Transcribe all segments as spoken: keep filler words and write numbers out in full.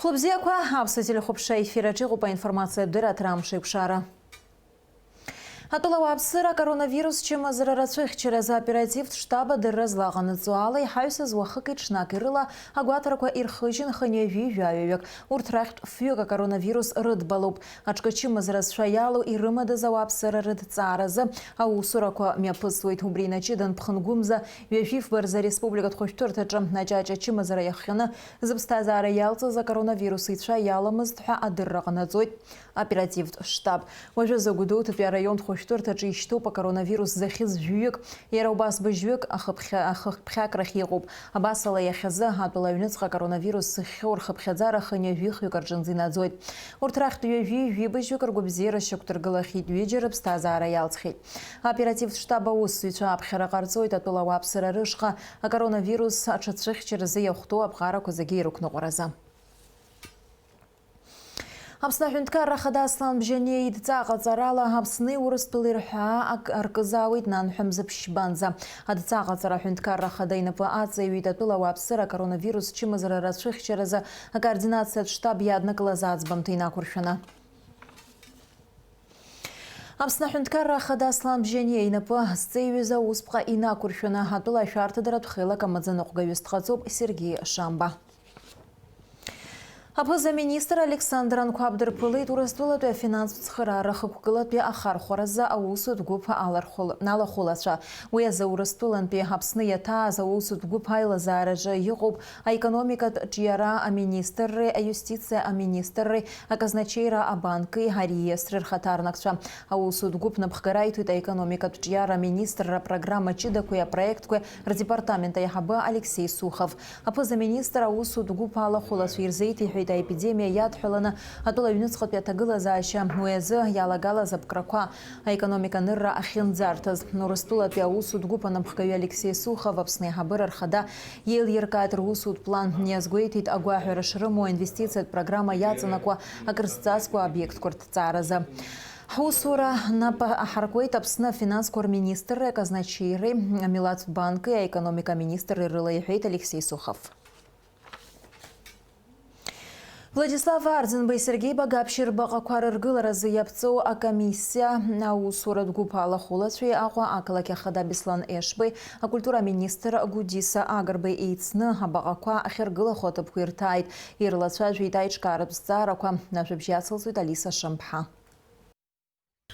Хәлыбзиақәа, аԥсуа телехәаԥшра ефир аҿы иҟоуп аинформациатә дырраҭара Амш еиқәшара. Атәыла ауааԥсыра акоронавирус чымазара рацәыхьчаразы аоперативтә штаб адырра злаҟанаҵо ала, иҳаҩсыз уахыки ҽнаки рыла агәаҭарақәа ирхыжьын хынҩажәи жәаҩаҩык. Урҭ рахьтә фҩык акоронавирус рыдбалоуп. Аҿкы чымазара зцәа иалоу ирымадаз ауааԥсыра рыдҵааразы аусурақәа мҩаԥысуеит. Убри инаҷыдан Ԥхынгәымза ҩажәи фба рзы ареспубликатә хәышәтәырҭаҿы аҷаҷа чымазара иахҟьаны зыԥсҭазаара иалҵыз акоронавирус ицәа иаламызт ҳәа адырра ҟанаҵоит. Оперативтә штаб. Уажәазы Гәдоуҭатәи араионтә хәышәтәырҭаҿы ишьҭоуп акоронавирус зыхьыз жәаҩык, иара убас быжьҩык ахыԥхьа-, ахыԥхьакрахь иҟоуп. Абасала, иахьазы атәыла аҩныҵҟа акоронавирус зыхьхьоу рхыԥхьаӡара хынҩажәи хҩык рҿынӡа инаӡоит. Урҭ рахьтә ҩажәи ҩыбыжьҩык ргәабзиара шьақәдыргылахьеит, ҩыџьа рыԥсҭазаара иалҵхьеит. Аоперативтә штаб аусзуҩцәа аԥхьара ҟарҵоит атәыла ауааԥсыра рышҟа акоронавирус аҽацәыхьчаразы иахәҭоу аԥҟарақәа зегьы ирықәныҟәаразы. Аԥсны аҳәынҭқарра ахада Аслан Бжьаниа идҵа ҟаҵарала Аԥсни Урыстәылеи рҳәаа ак аркызаауеит нанҳәа мза ԥшьбанӡа. Адҵа ҟаҵара аҳәынҭқарра ахада инапы аҵаҩит атәыла ауааԥсыра акоронавирус чымазара рацәыхьчаразы акоординациатә штаб иаднакылаз аӡбамҭа инақәыршәаны. Аԥсны аҳәынҭқарра ахада Аслан Бжьаниа инапы зҵеиҩыз аусԥҟа инақәыршәаны атәыла ашәарҭадаратә хеилак амаӡаныҟәгаҩыс дҟаҵоуп Сергеи Шамба. Аԥыза-министр Александр Анқәаб дырԥылеит Урыстәылатәи афинанстә цхыраара хықәкылатәи ахархәаразы аусутә гәыԥ алархәыл-, алахәылацәа. Уи азы Урыстәылантәи Аԥсны иаҭааз аусутә гәыԥ аилазаараҿы иҟоуп аекономикатә ҿиара аминистрреи аиустициа аминистрреи аказначеира абанки ареестри рхаҭарнакцәа. Аусутә гәыԥ напхгара иҭоит аекономикатә ҿиара аминистрра апрограмма ҷыдақәеи апроектқәеи рдепартамент аиҳабы Алексеи Сухов. Аԥыза-министр аусутә гәыԥ алахәылацәа ирзеиҭеиҳәеит аепидемиа иадҳәаланы атәыла аҩныҵҟатәи аҭагылазаашьа, уи азы иалагалаз аԥкрақәа, аекономика анырра ахьынӡарҭаз. Урыстәылатәи аусутә гәыԥ анапхгаҩы Алексеи Сухов Аԥсны аиҳабыра рхада иеилиркааит русутә план, иазгәеиҭеит агәаҳәара шрымоу аинвестициатә программа иаҵанакуа акрызҵазкуа обиектқәа рҭҵааразы. Ҳусура нап аҳаркуеит Аԥсны афинансқәа рминистрреи аказначеиреи, амилаҭтә банки аекономика аминистрреи рыла, иҳәеит Алексеи Сухов. Владислав Арӡынбеи Сергеи Багаԥшьи рбаҟақәа рыргыларазы иаԥҵоу акомиссиа аусуратә гәыԥ алахәылацәеи Аҟәа ақалақь ахада Беслан Ешбеи, акультура аминистр Гәдиса Агрбеи еицны абаҟақәа ахьыргылахо аҭыԥқәа ирҭааит, ирлацәажәеит аиҿкааратә зҵаарақәа, ажәабжь иацылҵоит Алиса Шамԥҳа.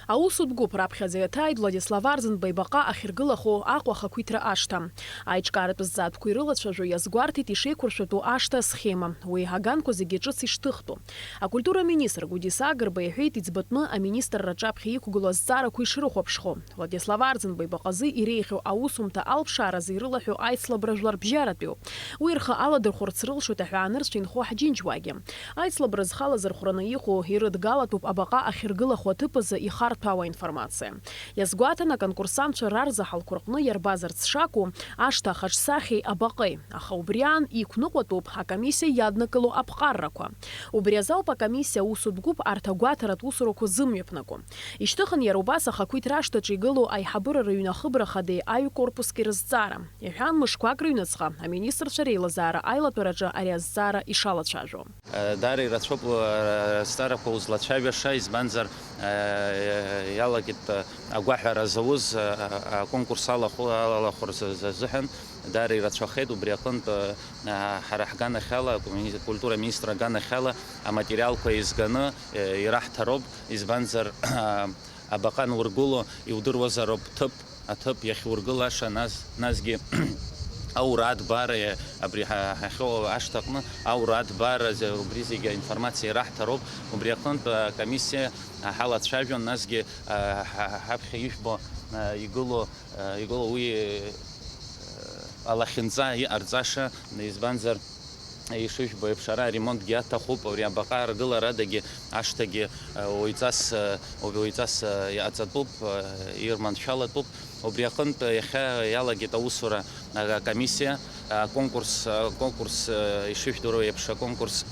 Аусутә гәыԥ раԥхьаӡа иаҭааит Владислав Арӡынба ибаҟа ахьыргылахо Аҟәа ахақәиҭра ашҭа. Аиҿкааратә зҵаатәқәа ирылацәажәо иазгәарҭеит ишеиқәыршәатәу ашҭа асхема. Уи аганқәа зегьы ҿыц ишҭыхтәу. Акультура аминистр Гәдиса Агрба иҳәеит, иӡбатәны аминистрра рҿаԥхьа иқәгылоу азҵаарақәа ишрыхәаԥшхо. Владислав Арӡынба ибаҟазы иреиӷьу аусумҭа алԥшааразы ирылаҳәоу аицлабра жәларбжьаратәиуп. Уи рхы аладырхәырц рылшоит аҳәаанырцә инхо ҳџьынџьуаагьы. Аицлабра зхала зырхәраны иҟоу ирыдгалатәуп абаҟа ахьыргылахо аҭыԥ азы ихарҭәаау аинформациа. Иазгәаҭан, аконкурсантцәа рарзаҳалқәа рҟны иарбазарц шакәу ашҭа ахаҿсахьеи абаҟеи, аха убри аан иқәныҟәатәуп акомиссиа иаднакыло аԥҟаррақәа. Убри азы ауп акомиссиа аусутә гәыԥ арҭ агәаҭаратә усурақәа зымҩаԥнаго. Ишьҭыхын иара убас ахақәиҭра ашҭаҿы игылоу аиҳабыра рыҩны ахыбра хадеи аҩ корпусгьы рызҵаара. Иҳәан, мышқәак рыҩныҵҟа аминистрцәа реилазаара аилатәараҿы ари азҵаара ишалацәажәо. Даара ирацәоуп, э, азҵаарақәа узлацәажәаша, избанзар, э, иалагеит, э, агәаҳәара зауз, э, аконкурс алахәы-, алахәырц азыҳәан даара ирацәахеит, убри аҟынтә, э, ҳара ҳганахьала, акультура аминистр аганахьала аматериалқәа еизганы, э, ираҳҭароуп, избанзар, абаҟа анургыло иудыруазароуп ҭыԥ, аҭыԥ иахьургылаша, нас, насгьы аура адбара, абри ҳа-, ҳахьоу ашҭаҟны аура адбара, зе-, убри зегьы аинформациа ираҳҭароуп. Убри аҟынтә акомиссиа ҳалацәажәон, насгьы, а, ҳа-, ҳаԥхьа ижәбо, а, игылоу, а, игылоу уи, а, алахьынҵа иҟарҵаша, избанзар, ишыжәбо еиԥш, ара аремонтгьы аҭахуп, абри абаҟа аргыларадагьы, ашҭагьы, э, уаҩҵас, э, уаҩҵас, э, иҟаҵатәуп, э, ирманшәалатәуп. Убри аҟынтә, э, иахьа иалагеит аусура, э, акомиссиа, э, аконкурс, э, аконкурс, э, ишыжәдыруа еиԥш, аконкурс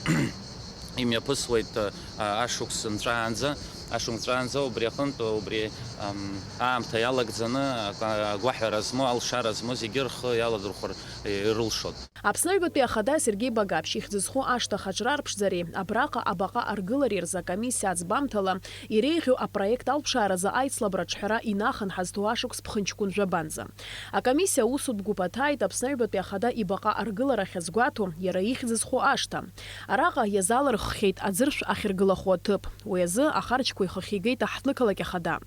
имҩаԥысуеит, э, ашықәс нҵәаанӡа. Ашықәс ҵәаанӡа убри аҟынтә, убри, ам, аамҭа иалагӡаны, ак-, агәаҳәара змоу, алшара змоу зегьы рхы иаладырхәыр ирылшоит. Аԥсны Аҩбатәи Ахада Сергеи Багаԥшь ихьӡ зху ашҭа хаҿра арԥшӡареи абраҟа абаҟа аргылареи рзы акомиссиа аӡбамҭала иреиӷьу апроект алԥшааразы аицлабра аҿҳәара инахын ҳазҭоу ашықәс ԥхынҷкәын жәабанӡа. Акомиссиа аусутә гәыԥ аҭааит Аԥсны Аҩбатәи Ахада ибаҟа аргыларахь азгәаҭо, иара ихьӡ зху ашҭа. Араҟа иазалырххьеит аӡыршә ахьыргылахо аҭыԥ. Уи азы ахарџьқәа ихахьигеит аҳҭнықалақь ахада.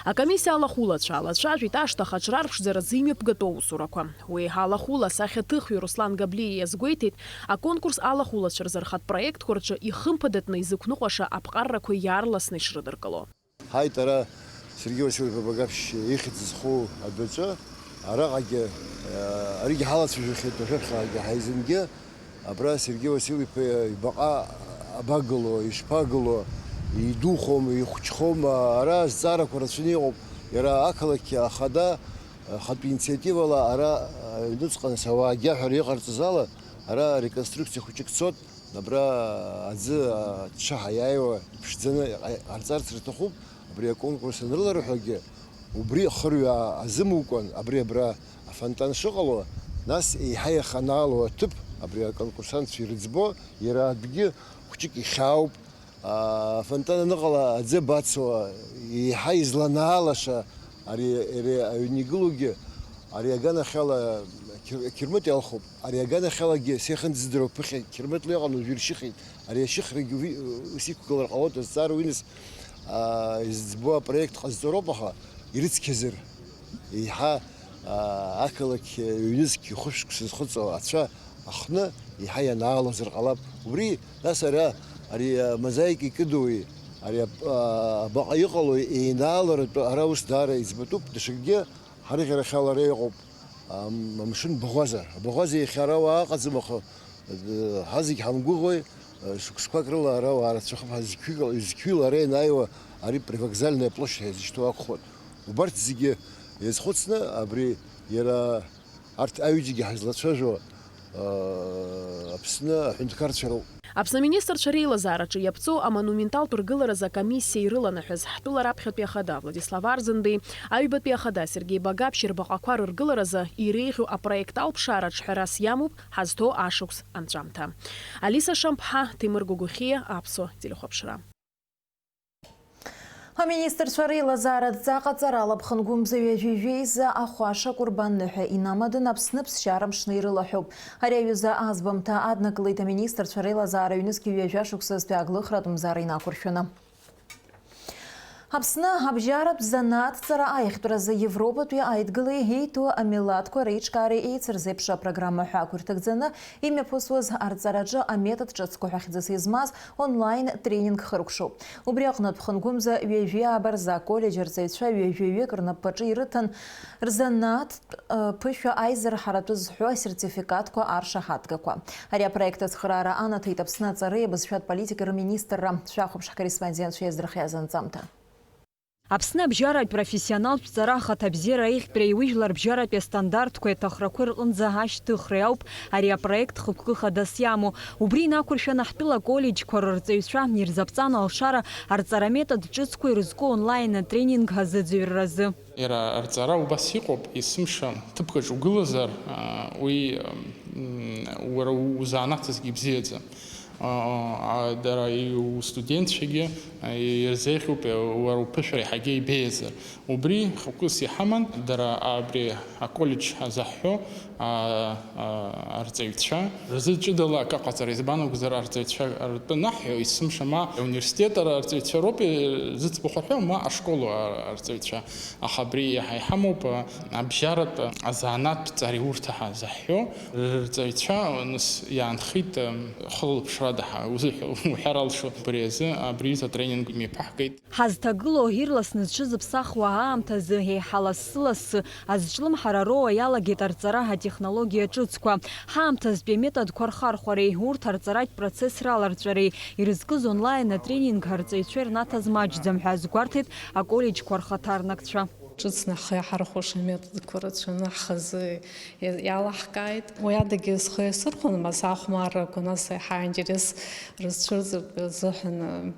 Акомиссиа алахәылацәа алацәажәеит ашҭа хаҿра арԥшӡаразы имҩаԥгатәу аусурақәа. Уи алахәыла асахьаҭыхҩы Руслан Габлиа иазгәеиҭеит, аконкурс алахәылацәа рзы рхатә проектқәа рҿы ихымԥадатәны изықәныҟәаша аԥҟаррақәа иаарласны ишрыдыркыло. Ҳаит ара Сергеи Васил-иԥа Багаԥшь ихьӡ зху адәаҿы, араҟагьы, э, аригьы ҳалацәажәахьеит, ажәаԥхьагьы ҳаизынгьы, абра Сергеи Васил-иԥа ибаҟа абагыло, ишԥагыло, идухома, ихәҷхома, ара азҵаарақәа рацәаны иҟоуп, иара ақалақь ахада, э, ахатә инициативала ара, э, аҩныҵҟа нас ауаа агьаҳәара иҟарҵаз ала, ара ареконструкциа хәыҷык цот. Абра аӡы аччаҳа иааиуа иԥшӡаны иҟа-, иҟарҵарц рҭахуп. Абри аконкурс анрыларҳәогьы, убри хырҩаа азымукәан, абри абра афонтан шыҟало, нас еиҳа иаханаало аҭыԥ, абри аконкурсантцәа ирыӡбо, иара атәгьы хәҷык ихьаауп. Афонтан аныҟала аӡы абацо, еиҳа изланаалаша ари, ари аҩны игылоугьы, ари аганахьала қьыр-, қьырмыт иалхуп. Ари аганахьалагьы сеихьынӡаӡароуп, ԥыхьа қьырмытла иҟан, уажәы иршьыхит. Ари ашьыхрагьы уи, ус иқәгылар ҟалоит, азҵаара уинас, аа, изӡбо апроект ҟазҵароуп, аха ирыцқьазар, еиҳа, аа, ақалақь ҩнызқь хәышәк сызхыҵуа ацәа ахны еиҳа ианаалозар ҟалап. Убри, нас ара, ари амозаика икыдуи, ари ап-, аа, абаҟа иҟалои еинааларатәы ара ус даара иӡбатәуп, даҽакгьы ҳарыӷьарахьала ара иҟоуп. Ам-, амшын баӷәаза. Абаӷәаза иахьа ара уаа ыҟаӡам, аха, э, ҳазегь ҳамгәыӷуеи, э, шықәсқәак рыла ара уаа рацәахап ҳәа зқьҩык-, зқьҩыла ара ианааиуа ари привокзальная площадь ҳәа изышьҭоу акәхоит. Убарҭ зегьы иазхәыцны абри иара арҭ аҩыџьагьы ҳазлацәажәо, э, Аԥсны аҳәынҭқарцәа роуп. Аԥсны аминистрцәа реилазаараҿы иаԥҵоу амонументалтә ргыларазы акомиссиа ирыланаҳәаз ҳтәыла раԥхьатәи ахада Владислав Арӡынбеи, аҩбатәи ахада Сергеи Багаԥшь рбаҟақәа рыргыларазы иреиӷьу апроект алԥшаара аҿҳәарас иамоуп ҳазҭоу ашықәс анҵәамҭа. Алиса Шамԥҳа, Ҭемыр Гогәыхиа, Аԥсуа телехәаԥшра. Аминистрцәа реилазааратә ҵаҟаҵарала ԥхынгәымза ҩажәи жәеиза ахәаша Кәырбан ныҳәа инамаданы Аԥсны ԥсшьара мшны ирылаҳәоуп. Ари аҩыза азбамҭа аднакылеит аминистрцәа реилазаара ҩнызқьи ҩажәа шықәсазтәи аглыхратә мзар инақәыршәаны. Аԥсны абжьаратә занааҭҵара аиӷьтәразы Европатәи аидгылеи еиҭо амилаҭқәа реиҿкаареи еицырзеиԥшу апрограмма ҳәа ақәирҭыгӡаны имҩаԥысуаз арҵараҿы аметод ҿыцқәа ҳәа хьӡыс измаз онлайн тренинг хыркәшоуп. Убри аҟнытә, ԥхынгәымза ҩажәи ааба рзы аколлеџь арҵаҩцәа ҩажәаҩык рнапаҿы ирыҭан рзанааҭтә, ы, ԥышәа аизырҳаратәы зҳәо асертификатқәа аршаҳаҭгақәа. Ари апроект ацхыраара анаҭеит Аԥсны аҵареи абызшәатә политикеи рминистрра. Шәахәаԥш ҳкорреспондентцәа иаздырхиаз анҵамҭа. Аԥсны абжьаратә профессионалтә ҵара ахаҭабзиара аиӷьтәреи ижәлар бжьаратәи астандартқәеи аҭахрақәеи рҟынӡа ашьҭыхреи ауп ари апроект хықәкы хадас иамоу. Убри инақәыршәаны ҳтәыла аколлеџьқәа рырҵаҩцәа ирзаԥҵан алшара арҵара аметод ҿыцқәа ирызку онлайн атренинг азыӡырҩразы. Иара арҵара убас иҟоуп, есымша ҭыԥкаҿ угылазар, аа, уи, м, уара узанааҭ азгьы ибзиаӡам. Аа, дара устудентцәагьы, аа, ирзеиӷьуп, уара уԥышәара иаҳагьы ибеиазар. Убри хықәкыс иҳаман, дара абри аколлеџь ҳазаҳҳәо, аа, аа, арҵаҩцәа рзы ҷыдала акы ҟаҵара, избан акәзар, арҵаҩцәа ртәы наҳҳәо, есымша ма ауниверситет арҵаҩцәа роуп, э, зыӡбахә ҳәа, ма ашкол ар-, арҵаҩцәа. Аха абри иаҳа иҳамоуп, а, абжьаратә азанааҭтә ҵареи урҭ ҳәа заҳҳәо рырҵаҩцәа, нас иаанхеит, а, хылаԥшрада ҳәа узыҳәа-, уҳәар алшо. Абри азы абри аҩыза атренинг имҩаԥаҳгеит. Ҳазҭагылоу ирласны зҽызыԥсахуа аамҭазы еиҳа лассы-лассы азҿлымҳара роуа иалагеит арҵара атехнологиа ҿыцқәа. Ҳаамҭазтәи аметодқәа рхархәареи урҭ арҵаратә процесс раларҵәареи ирызкыз онлайн атренинг арҵаҩцәа ирнаҭаз маҷӡам ҳәа азгәарҭеит аколлеџьқәа рхаҭарнакцәа. Ҿыцны ҳхы иаҳархәаша аметодқәа рацәаны ҳхазы иалаҳкааит. Уи адагьы схы иасырхәон, ма сахәмаррақәа, нас еиҳа аинтерес рызцәырҵыртә азыҳәан,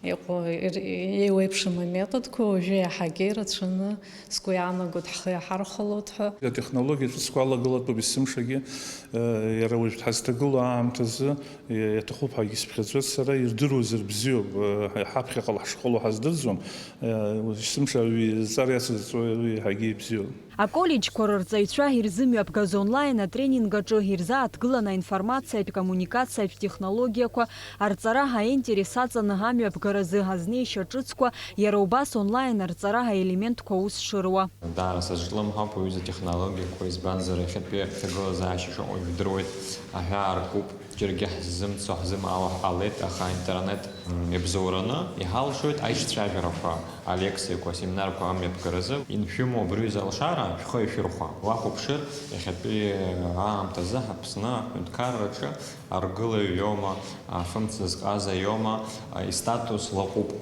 Иҟоу ир-, еиуеиԥшым аметодқәа уажәы иаҳагьы ирацәаны сгәы иаанагоит ҳхы иаҳархәалоит ҳәа. Атехнологиа ҿыцқәа алагылатәуп есымшагьы, э, иара уажә ҳазҭагылоу аамҭазы, э, иаҭахуп ҳәагьы сыԥхьаӡоит сара, ирдыруазар бзиоуп, э, ҳаԥхьаҟала ҳшыҟало ҳаздырӡом, э, есымша ауаҩы зҵаара иацызҵо уи иаҳагьы ибзиоуп. Аколлеџьқәа рырҵаҩцәа ирзымҩаԥгаз онлайн атренинг аҿы ирзааҭгылан аинформациатә, коммуникациатә технологиақәа арҵара аинтерес аҵаны амҩаԥгаразы азнеишьа ҿыцқәа, иара убас онлайн арҵара аелементқәа аус шыруа. Даара сазҿлымҳауп уҩыза атехнологиақәа, избанзар, иахьатәи аҭагылазаашьа шыҟоу жәдыруеит, аҳәаа ркуп. Џьаргьы ҳзымцо, ҳзымаауа ҳҟалеит, аха аинтернет, м, иабзоураны иҳалшоит аишьцәажәарақәа, алекциақәа, асеминарқәа амҩаԥгаразы. Иншәымоу абри аҩыза алшара шәхы иашәырхәа. Уахәаԥшыр, иахьатәи аамҭазы Аԥсны аҳәынҭқарраҿы аргылаҩ иоума, афымца зҟаза иоума, а, истатус лаҟәуп.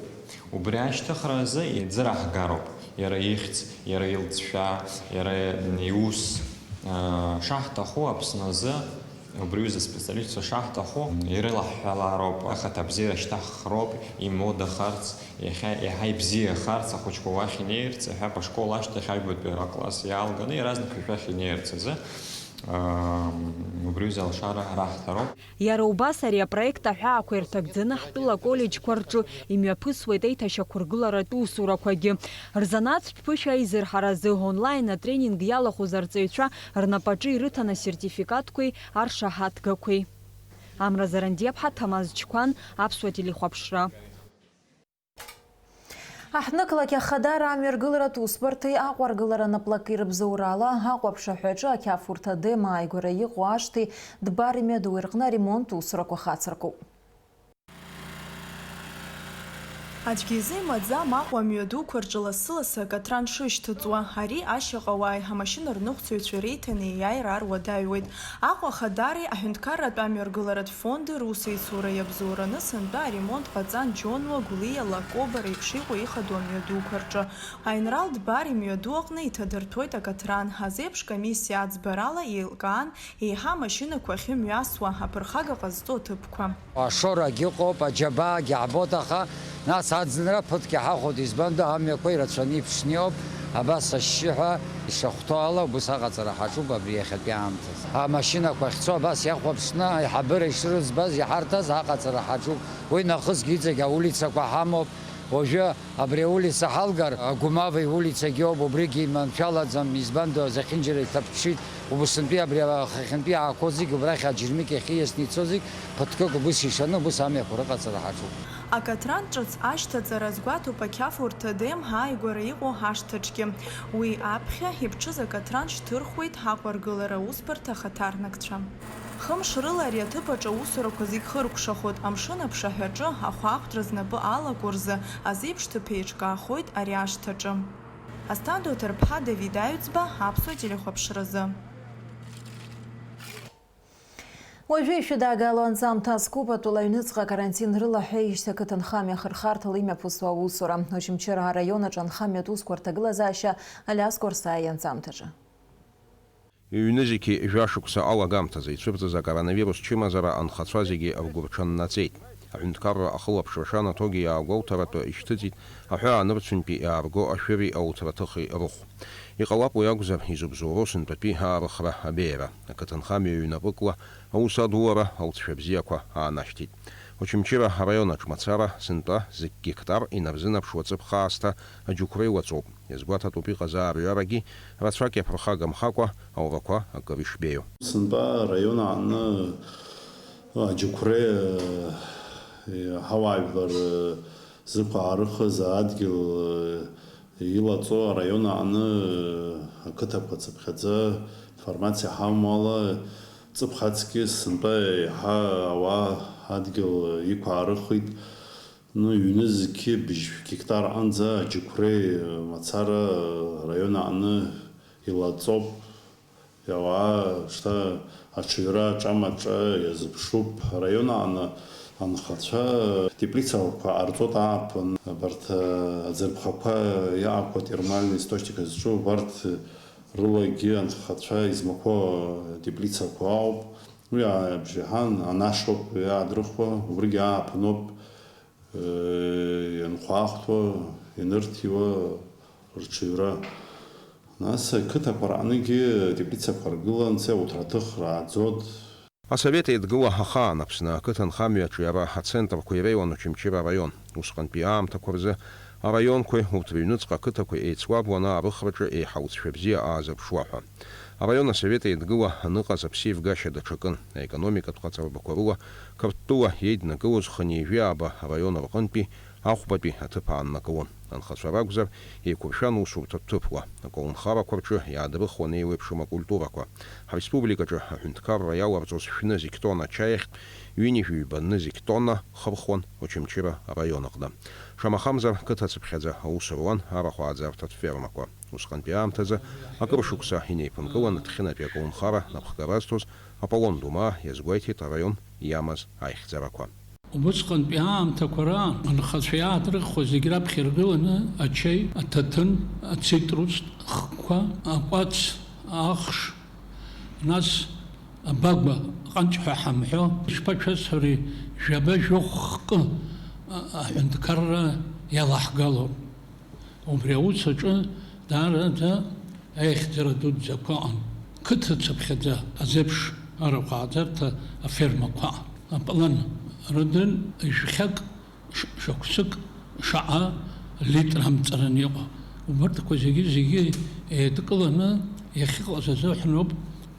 Убри ашьҭыхра азы иӡыраҳгароуп иара ихьӡ, иара илҵшәа, иара иус, аа, шаҳҭаху Аԥсны азы убри аҩыза специалистцәа шаҳҭаху ирылаҳҳәалароуп, ахаҭа абзиара шьҭаҳхроуп, имодахарц, иахьа еиҳа ибзиахарц, ахәыҷқәа уахь инеирц, аҳәап, ашкол ашьҭахь аҩбатәи акласс иаалганы иаразнак шәахь инеирц азы, аа, убри аҩыза алшара раҳҭароуп. Иара убас ари апроект аҳәаақәа ирҭагӡаны ҳтәыла аколлеџьқәа рҿы имҩаԥысуеит еиҭашьақәыргыларатә усурақәагьы. Рзанааҭтә ԥышәа аизырҳаразы онлайн атренинг иалахәыз арҵаҩцәа рнапаҿы ирыҭан асертификатқәеи аршаҳаҭгақәеи. Амра Зарандиаԥҳа, Ҭамаз Чқәан, Аԥсуа телехәаԥшра. Аҳҭнықалақь Ахадара амҩаргыларатә усбарҭеи Аҟәа аргылара наплак ирыбзоурала, Аҟәа аԥшаҳәаҿы ақьафурҭа Д М ааигәара иҟоу ашҭеи Дбар имҩаду рҟны аремонт усурақәа хацыркуп. Аӡәгьы изы имаӡам Аҟәа амҩадуқәа рҿы лассы-лассы акаҭран шышьҭыҵуа. Ари ашьаҟауааи амашьына рныҟәцаҩцәеи реиҭанеиааира ар уадаҩуеит. Аҟәа Ахадареи аҳәынҭқарратә амҩаргыларатә фонди русеицура иабзоураны сынтәа аремонт ҟаҵан Џьонуа, Гәлиа, Лакоба реиԥш иҟоу ихадоу амҩадуқәа рҿы. Аинрал Дбар имҩаду аҟны иҭадырҭәоит акаҭран. Азеиԥш комиссиа аӡбарала еилкаан еиҳа амашьынақәа ахьымҩасуа, аԥырхага ҟазҵо аҭыԥқәа. Ашорагь ыҟоуп, аџьабаагьы ҳбоит, аха нас аӡынра ԥыҭк иҳахәоит, избан ду, амҩақәа ирацәаны иԥшны иҟоуп, абас ашьшьыҳәа ишахәҭоу ала убыс аҟаҵара ҳаҿуп абри иахьатәи аамҭазы. Амашьынақәа ахьцо абас иахәаԥшны аиҳабыра ишрыӡбаз, иҳарҭаз аҟаҵара ҳаҿуп. Уи нахысгьы иҵегь аулицақәа ҳамоуп. Уажәы абри аулица ҳалгар, Агәмавеи улицагьы ауп, убригьы иманшәалаӡам, избан ду, зехьынџьара иҭаԥҽит, убысынтәи абри ахахьынтәи иаақәоу зегь убрахь аџьырмыкьахь ииасны ицо зегь, ԥыҭкык убыс ишаны, убыс амҩақәа рыҟаҵара ҳаҿуп. Акаҭран ҿыц ашьҭаҵара азгәаҭоуп ақьафурҭа Д М ааигәара иҟоу ашҭаҿгьы. Уи аԥхьа иԥҽыз акаҭран шьҭырхуеит Аҟәа аргылара аусбарҭа ахаҭарнакцәа. Хымш рыла ари аҭыԥ аҿы аусурақәа зегь хыркәшахоит, амшын аԥшаҳәаҿы ахәаахәҭра знапы алаку рзы азеиԥш ҭыԥ еиҿкаахоит ари ашҭаҿы. Асҭанда Оҭырԥҳа, Давид Аҩӡба, Аԥсуа телехәаԥшразы. Уажәы ишәыдаагало анҵамҭа азкуп, атәыла аҩныҵҟа акарантин рылаҳәеижьҭеи ақыҭанхамҩа ахырхарҭала имҩаԥысуа аусура. Очамчыра араион аҿы анхамҩатә усқәа рҭагылазаашьа Алиас Қәарсаиа ианҵамҭаҿы. Иҩны зегьы жәашықәса алагамҭазы ицәырҵыз акоронавирус чымазара анхацәа зегьы ргәырҽаннаҵеит. Аҳәынҭқарра ахылаԥшра шанаҭогьы иаагәоуҭаратәы ишьҭыҵит аҳәаа нырцәынтәи иаарго ашәыри ауҭраҭыхи рыхә. Иҟалап уи акәзар, изыбзоуроу сынтәатәи аарыхра абеиара. Ақыҭанхамҩа ҩнапыкла аус адулара алҵшәа бзиақәа аанашьҭит. Очамчыра араион аҿы мацара сынтәа зықь гектар инарзынаԥшуа ҵыԥх аасҭа аџьықәреи уаҵәоуп. Иазгәаҭатәуп иҟаз аарҩарагьы рацәак иаԥырхагамхакәа аурақәа акыр ишбеиоу. Сынтәа араион аҟны аџьықәреи, э, ҳауаажәлар, э, зықәаарыхыз адгьыл, э, илаҵо араион аҟны, э, ақыҭақәа цыԥхьаӡа информациа ҳамоу ала, ҵыԥх аҵкьыс сынтәа еиҳа ауаа адгьыл иқәаарыхит. Ну, ҩны зқьи быжьшә гектар аҟынӡа аџьықәреи мацара араион аҟны илаҵоуп. Ауаа шьҭа аҽаҩра аҿамаҿа иазыԥшуп. Араион аҟны анхацәа теплицақәа ҟарҵоит ааԥын. Абарҭ аӡырԥхақәа иаақәа термальный источник зҿу убарҭ рылагьы анхацәа измақәоу теплицақәа ауп. Уи абжеиҳан анашоуп иаадрыхуа, убригьы ааԥыноуп. Ианхәаахәҭуа, ианырҭиуа рҽаҩра. Нас ақыҭақәа раҟныгьы атеплицақәа ргылан, сеуҭраҭых рааӡот. Асовет Еидгыла ахаан Аԥсны ақыҭанхамҩа аҿиара ацентрқәа иреиуан Очамчыра араион. Усҟантәи аамҭақәа рзы араионқәеи урҭ рыҩныҵҟа ақыҭақәеи еицлабуан аабыхраҿы еиҳа ауҵшәа бзиа аазырԥшуа ҳәа. Араион асовет Еидгыла аныҟаз аԥсеивгашьа даҽакын. Аекономикатә ҟаҵарбақәа рыла Қырҭтәыла иеиднакылоз хынҩажәи ааба араион рҟынтәи ахәбатәи аҭыԥ ааннакылон. Анхацәа ракәзар, еиқәыршәан усурҭа ҭыԥла, аколнхарақәа рҿы иаадрыхуан еиуеиԥшым акультурақәа. Ҳреспубликаҿы аҳәынҭқарра иаларҵоз шәны зегь тонна ачаи ахьтә, ҩынҩажәи ҩба нны зегь тонна хырхуан Очамчыра араион аҟны. Шамахамзар, қыҭацыԥхьаӡа аус руан арахә ааӡарҭатә фермақәа. Усҟантәи аамҭазы акыр шықәса инеиԥынкылан Аҭхьынатәи аколнхара напхгара азҭоз Аполлон Думаа иазгәеиҭеит араион иамаз аихьӡарақәа. Убысҟантәи аамҭақәа раан анхацәа иаадрыхуа зегь раԥхьа иргыланы ачаи, аҭаҭын, ацитрустә хкқәа, акәац, ахш, нас абагәа ҟанҷ ҳәа ҳамҳәо, ишԥашәасҳәари, жәаба-жәохә хкы аҳәынҭқарра иалаҳгалон. Убри аус аҿы даараӡа аихьӡара дуӡӡақәа ыҟан. Қыҭацыԥхьаӡа азеиԥш арахә ааӡарҭа афермақәа ыҟан. Аплан рыдын жәхьак ш-, шықәсык шаҟа литр амҵараны иҟоу. Убарҭқәа зегьы, зегьы еидкыланы иахьыҟаз азыҳәаноуп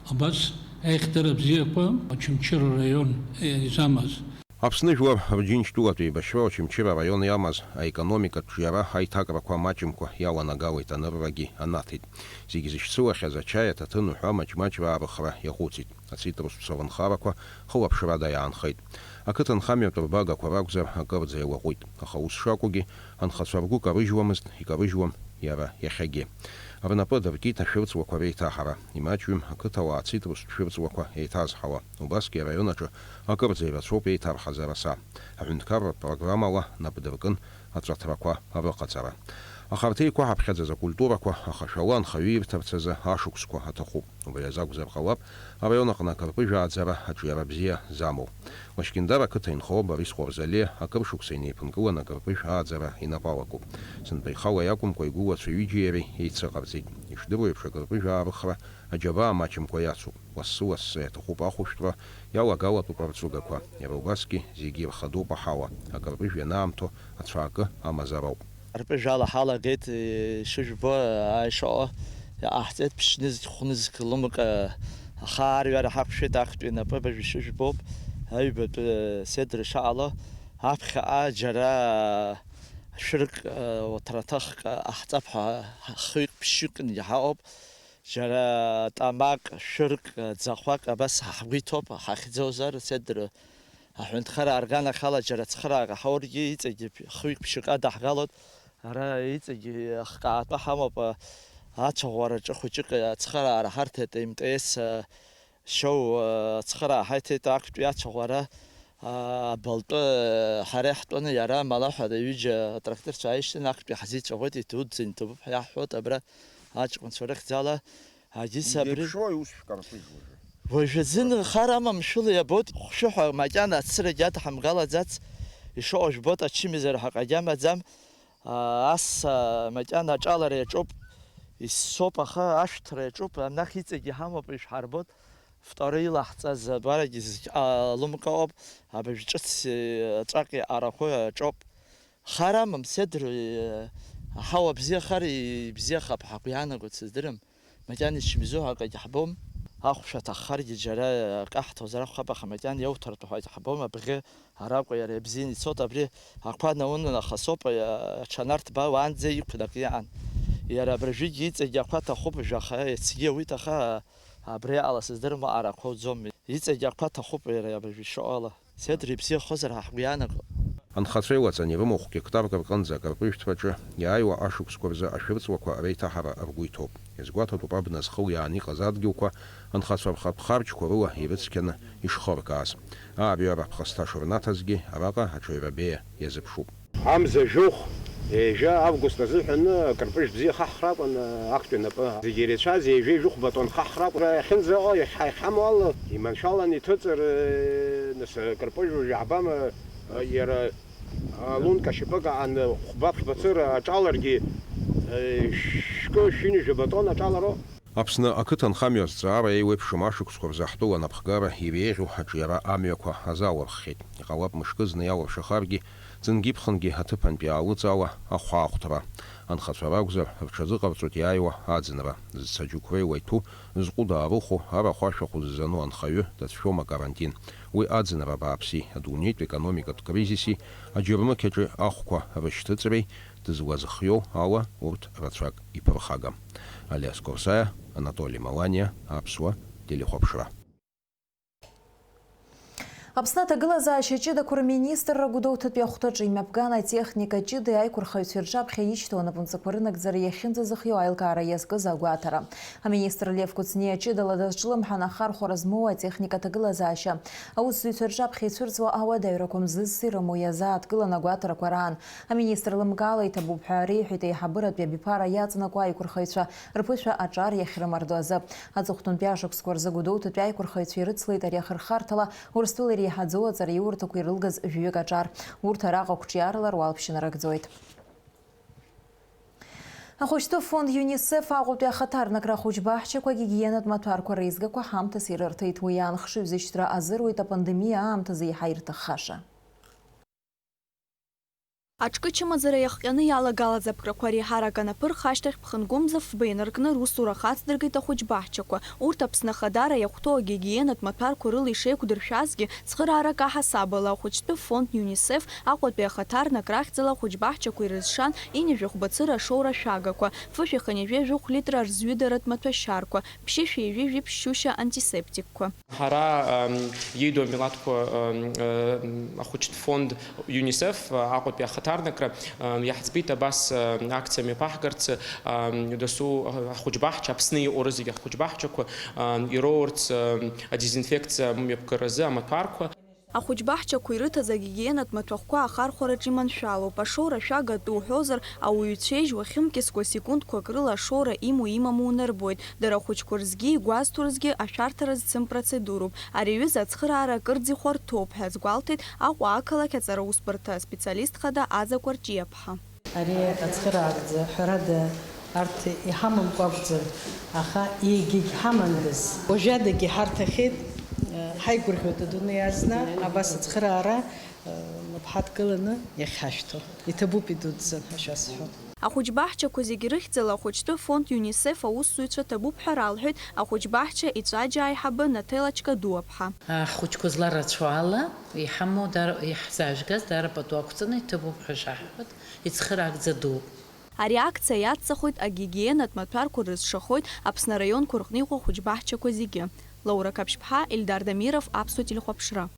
абас аихьӡара бзиақәа Очамчыра раион изамаз. Аԥсны жәлар рџьынџьтәылатә еибашьра Очамчыра араион иамаз аекономикатә ҿиара аиҭакрақәа маҷымкәа иаланагалеит аныррагьы анаҭеит. Зегь зышьцылахьаз ачаи, аҭаҭын уҳәа маҷ-маҷра аарыхра иаҟәыҵит. Ацитрустә саланхарақәа хылаԥшрада иаанхеит. Ақыҭанхамҩатә рбагақәа ракәзар, акырӡа еилаҟәит. Аха ус шакәугьы, анхацәа ргәы карыжьуамызт, икарыжьуам иара иахьагьы. Рнапы адыркит ашәырҵлақәа реиҭаҳара. Имаҷҩым ақыҭауаа ацитрустә шәырҵлақәа еиҭазҳауа. Убасгьы араион аҿы акырӡа ирацәоуп еиҭарҳаз араса. Аҳәынҭқарратә программала нап дыркын аҵәаҭрақәа рыҟаҵара. Аха арҭ еиқәаҳаԥхьаӡаз акультурақәа ахашәала анхаҩы ирҭарц азы ашықәсқәа аҭахуп. Убри азы акәзар ҟалап, араион аҟны акырпыжә ааӡара аҿиара бзиа замоу. Лашькьындар ақыҭа инхо Борис Хәарзалиа акыр шықәса инеиԥынкылан акырпыжә ааӡара инапы алакуп. Сынтәа ихала иакәымкәа игәылацәа ҩыџьеи иареи еицыҟарҵеит. Ишдыруа еиԥш, акырпыжә аарыхра аџьабаа маҷымкәа иаҭахуп. Лассы-лассы иаҭахуп ахәышәтәра, иалагалатәуп арҵәыгақәа. Иара убасгьы зегьы ирхадоуп аҳауа, акырпыжә ианаамҭоу ацәаакы амазароуп. Арпыжәала ҳалагеит, ишыжәбо, ааишаҟа иҟаҳҵеит, ԥшьнызқь, хәнызқь лымка, аха арҩара ҳақәшәеит, актәи инапы абыржә ишыжәбоуп, аҩбатәи седр ишаҟало, аԥхьаҟа џьара шәырк, уаҭраҭыхк ҟаҳҵап ҳәа хҩык-ԥшьҩыкгьы ҳаҟоуп. Џьара тамак, шәырк, ӡахәак абас ҳгәы иҭоуп, ҳахьӡозар, седр аҳәынҭқарра аарганахьала џьара цхыраара ҳаургьы, иҵегьы хҩык-ԥшьҩык адаҳгалоит. Ара иҵегьы ахкаатәы ҳамоуп, ацәаӷәараҿы хәыҷык ацхыраара ҳарҭеит, М Т С шоу ацхыраа ҳаиҭеит, актәи ацәаӷәара, абылтәы ҳара иаҳтәаны, иара амала ҳәа ҩыџьа атракторцәа ааишьҭын, актәи ҳзеицәаӷәеит, иҭабуп, дзынҭабуп ҳәа иаҳҳәоит, абра аџьҟәанцәа рыхьӡала. Агьыс абри. Иеиԥшрои ус шәкарпыжәуа? Уажәазы хар амамшәала иабоит, хәшәы ҳәа макьана ацырагьы адҳамгалаӡац, ишыҟоу жәбоит, ачымазара ҳәа акгьы амаӡам. Ас макьана аҿалара иаҿуп, иссоуп, аха ашәҭра иаҿуп, анахь иҵегь иҳамоуп, ишәҳарбоит. Второй илаҳҵаз абарагьы зқьа лымка ауп, абыржә ҿыц, э, ҵәак иҟарахо аҿоуп. Хар амам, седр, э, аҳауа бзиахар ибзиахап ҳәа ҳгәы иаанагоит, сыздырам. Макьана ичмизу ҳәа акагьы ҳбом. Ахәшә аҭаххаргьы џьара акы ҳҭозар акәхап, аха макьана иауҭартә ҳәагьы ҳбом, абӷьы аракәа иара ибзианы ицоит, абри ақәа наунан ахасоуп, э, аҽанарҭба уаанӡа иқәнак иҟан. Иара абыржәгьы иҵегь ақәа ҭахуп, жәаха, иацгьы ауит, аха Абри ала сыздырам, аҟара ақәа уӡом. Иҵегь ақәа ҭахуп иара абыржәы ишыҟала. Седр ибзиахозар ҳәа ҳгәы иаанаго. Анхацәа еилаҵан ирымоу хә-гектарк рҟынӡа акарпыжәтәраҿы иааиуа ашықәсқәа рзы ашәырҵлақәа реиҭаҳара ргәы иҭоуп. Иазгәаҭатәуп абна зхылиааны иҟаз адгьылқәа анхацәа рхатә харџьқәа рыла ирыцқьаны ишхыркааз. Аариара ԥхасҭа шырнаҭазгьы араҟа аҽаҩра беиа иазыԥшуп. Амза жәохә, ҩажәа август азыҳәан акарпыжә бзиа хаҳхра акәын, актәи напы. Зегьы иреицәаз ҩажәеи жәохә батон хаҳхра акәын. Иахьынӡаҟоу, иахьҳа-, иахьҳамоу ала, иманшәалан иҭыҵыр, нас акарпыжә уажә иаҳбама, иара Алунка шьапык аан хәба-ԥшьба цыра аҿаларгьы, шәкы шәинжәаба тонна аҿалароуп. Аԥсны ақыҭанхамҩа азҵаара еиуеиԥшым ашықәсқәа рзы ҳтәыла анапхгара иреиӷьу аҿиара амҩақәа азаалырххьеит. Иҟалап мышкы зны иалыршахаргьы, ӡынгьы-ԥхынгьы аҭыԥантәи иаалыҵаауа ахәаахәҭра. Анхацәа ракәзар, рҽазыҟарҵоит иааиуа аӡынра. Зцаџьықәреи уаҩ ҭу зҟәыд аарыхәо, арахә ашәахә ззану анхаҩы дацәшәом акарантин. Уи аӡынра бааԥси, адунеитә економикатә кризиси, аџьармыкьаҿы ахәқәа рышьҭыҵреи дызлазхиоу ала урҭ рацәак иԥырхагам. Алиас Корсаиа, Анатоли Маланиа, Аԥсуа телехәаԥшра. Аԥсны аҭагылазаашьа ҷыдақәа рминистрра Гәдоуҭатәи ахәҭаҿы имҩаԥган атехника ҷыда аиқәырхаҩцәа рҿаԥхьа ишьҭоу анапынҵақәа рынагӡара иахьынӡазыхиоу аилкаара иазкыз агәаҭара. Аминистр Лев Кәыҵниа ҷыдала дазҿлымҳан ахархәара змоу атехника аҭагылазаашьа аусзуҩцәа рҿаԥхьа ицәырҵуа ауадаҩрақәа мзызс ирымоу иазааҭгылан агәаҭарақәа раан. Аминистр лымкаала иҭабуп ҳәа реиҳәеит аиҳабыратәи абиԥара иаҵанакуа аиқәырхаҩцәа рԥышәа аҿар иахьрымардо азы. Аҵыхәтәантәи ашықәсқәа рзы Гәдоуҭатәи аиқәырхаҩцәа ирыцлеит ари ахырхарҭала Урыстәыла иреиҳаӡоу аҵараиурҭақәа ирылгаз жәаҩык аҿар. Урҭ араҟа қәҿиарала руалԥшьа нарыгӡоит. Ахәыҷтәы фонд ЮНИСЕФ Аҟәатәи ахаҭарнакра ахәыҷбаҳчақәа агигиенатә маҭәарқәа реизгақәа ҳамҭас ирырҭеит, уи аан хшыҩзышьҭра азыруит апандемиа аамҭазы еиҳа ирҭаххаша. Аҿкы чымазара иахҟьаны иалагалаз аԥкрақәа реиҳарак анаԥырха ашьҭахь, ԥхынгәымза фба инаркны русура хацдыргеит ахәыҷбаҳчақәа. Урҭ Аԥсны ахадара иахәҭоу агигиенатә маҭәарқәа рыла ишеиқәдыршәазгьы, цхыраарак аҳасабала, ахәыҷтәы фонд ЮНИСЕФ Аҟәатәи ахаҭарнак рахьӡала ахәыҷбаҳчақәа ирызшан ҩажәи хәба цыра ашоура ашәагақәа, ԥышәи хынҩажәи жәохә литра рзҩыдаратә маҭәашьарқәа, ԥшьышәи ҩажәи жәиԥшь шьушьа антисептикқәа. Ҳара, ам, ииду амилаҭқәа, ам, ам, ахәыҷтә фонд ЮНИСЕФ, а, Аҟәатәи ахаҭарнакра, ам, иаҳӡбеит абас, ам, акциа мҩаԥаҳгарц, ам, дасу, а, ахәыҷбаҳча, Аԥсны иҟоу рызегьы ахәыҷбаҳчақәа, ам, ироурц, ам, адезинфекциа мҩаԥгаразы амаҭәарқәа. Ахәыҷбаҳчақәа ирыҭаз агигиенатә маҭәахәқәа ахархәараҿы иманшәалоуп. Ашоура ашәага атәы уҳәозар, ауаҩы ицәеижь уахьымкьыскуа секундқәак рыла ашоура имоу-имаму унарбоит. Дара ахәыҷқәа рзгьы, игәазҭо рзгьы ашәарҭара зцым процедуроуп. Ари аҩыза ацхыраара акырӡа ихәарҭоуп ҳәа азгәалҭеит Аҟәа ақалақь аҵара усбарҭа аспециалист хада Аӡа Кәарҷиаԥҳа. Ари ацхыраагӡа, ҳәарада, арҭ иҳамамкәа акәӡам, аха егьагь ҳамандаз. Уажәадагьы ҳарҭахьеит, ҳаигәырӷьоит адунеи азна, абас ацхыраара, напы ҳадкыланы иахьҳашәҭо. Иҭабуп идуӡӡан ҳәа шәасҳәон. Ахәыҷбаҳчақәа зегьы рыхьӡала ахәыҷтәы фонд ЮНИСЕФ аусзуҩцәа ҭабуп ҳәа ралҳәеит ахәыҷбаҳча ицәаџьа аиҳабы Наҭела Чкадуаԥҳа. Ахәыҷқәа зларацәоу ала, иҳамоу дар-, иаҳзаажәгаз даара пату ақәҵаны иҭабуп ҳәа шаҳҳәоит, ицхыраагӡа дууп. Ари акциа иацҵахоит, агигиенатә маҭәарқәа рызшахоит Аԥсны араионқәа рҟны иҟоу ахәыҷбаҳчақәа зегьы. Лаура Қаԥшьԥҳа, Ельдар Дамиров, Аԥсуа телехәаԥшра.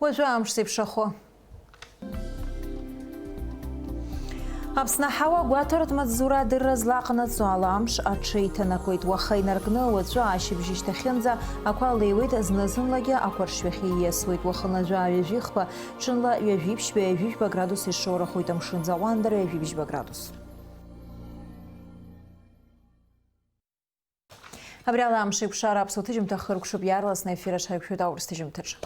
Уажәы амш зеиԥшрахо. Аԥсны аҳауа агәаҭаратә маҵзура адырра злаҟанаҵо ала амш аҽеиҭанакуеит. Уаха инаркны уаҵәы ашьыбжьышьҭахьынӡа ақәа леиуеит, зны-зынлагьы ақәаршҩахьы ииасуеит. Уахынла жәаа ҩажәихба, ҽынла ҩажәиԥшьба, ҩажәижәба градус ишоурахоит, амшынӡ аҟәандара ҩажәибжьба градус. Абри ала амшеиқәшара аԥсуа ҭыжьымҭа хыркәшоуп, иаарласны аефир аҿы ҳаиқәшәоит аурыс ҭыжьымҭаҿы.